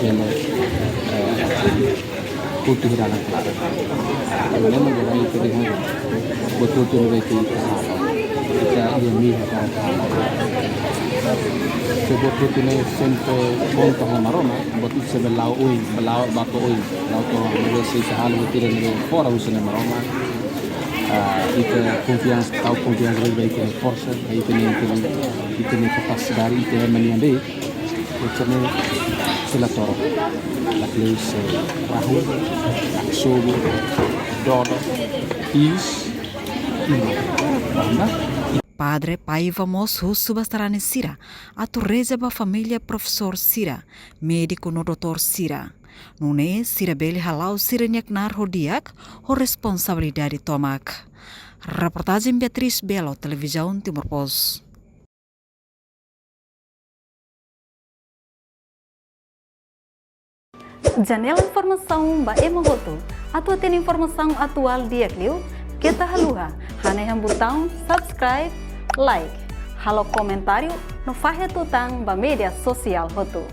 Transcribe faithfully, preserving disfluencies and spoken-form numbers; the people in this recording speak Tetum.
bele, eh, kultu hirak-ne'e klaru. Problema de rai itu dengan buat-buat ne'ebé ke ita, ita iha mehi hakarak. Se buat-buat ne'e sempre konta ho Maromak, buat ita sei bele la'o oin, bele la'o ba to'o oin, la'o to'o oin, ne'ebé se ita halo buat ida ne'ebé fora husi Nai Maromak. Ah, ita konfiansa, tau konfiansa ba ita-nia forsa, ba ita-nia, ita-nia, ita-nia kapasidade, ita ema nian de'it. Ita-nia sila toro. Lakleur se rahu, sobu, dodo, is, ima. Banda. Padre Paiva mós husu ba sarani sira atu reza ba família, profesór sira, médiku no doutór sira. Nune'e sira bele hala'o sira-nia knaar ho di'ak, ho responsabilidade tomak. Reportajen Beatriz Belo, Televizaun Timor Post. Janela informasaun ba ema hotu. Atu hatene informasaun atuál di'ak liu, keta haluha hanehan butaun subscribe, like, halo komentáriu no fahe tutan ba média sosiál hotu.